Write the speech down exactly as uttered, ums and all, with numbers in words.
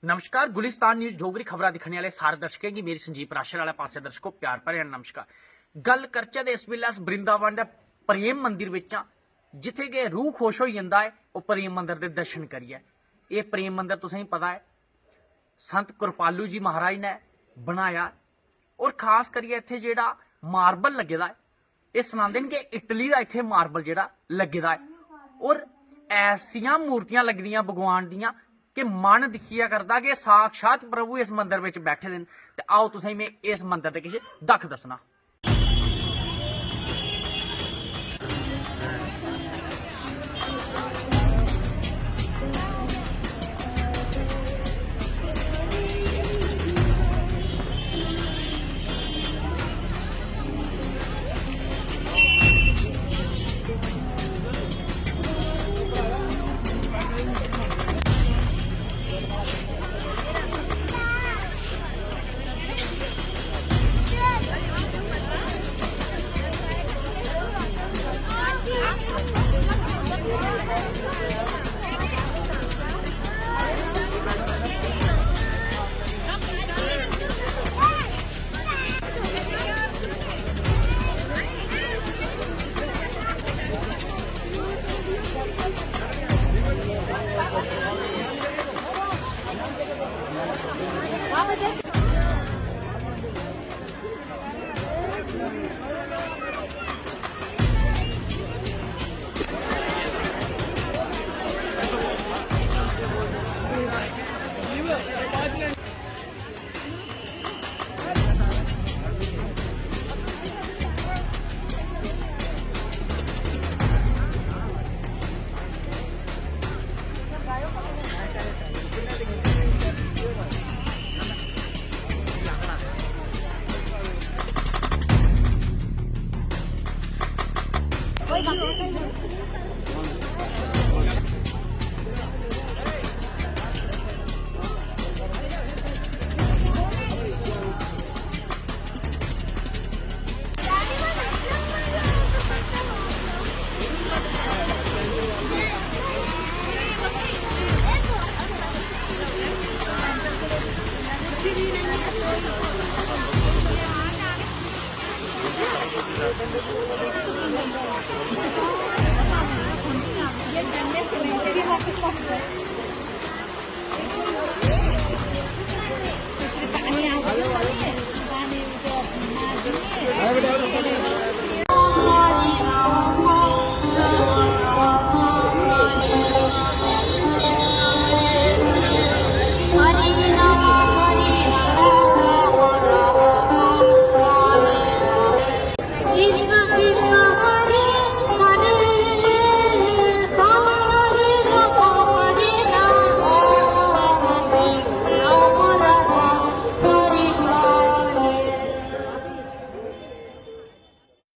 नमस्कार, गुलिस्तान न्यूज डोगरी खबरां दिक्खने आह्ले सारे दर्शकें गी मेरी संजीव पराशर आह्ले पासै दर्शको प्यार भरेआ नमस्कार। गल्ल करचै ते इस बेल्लै अस वृंदावन दे प्रेम मंदिर बिच आं, जित्थै कि रूह खुश होई जंदा ऐ ओह् प्रेम मंदिर दे दर्शन करियै। एह् प्रेम मंदिर तुसेंगी पता ऐ संत कृपालु जी महाराज ने बनाया, और खास करियै इत्थै जेह्ड़ा मार्बल लग्गे दा ऐ, एह् सनांदे न कि इटली दा इत्थै मार्बल जेह्ड़ा लग्गे दा ऐ, और ऐसियां मूर्तियां लग्गी दियां भगवान दियां कि मन दिक्खियै करदा कि साक्षात प्रभु इस मंदर बिच बैठे दे न। ते आओ तुसेंगी में इस मंदर दे किश दक्ख दस्सना।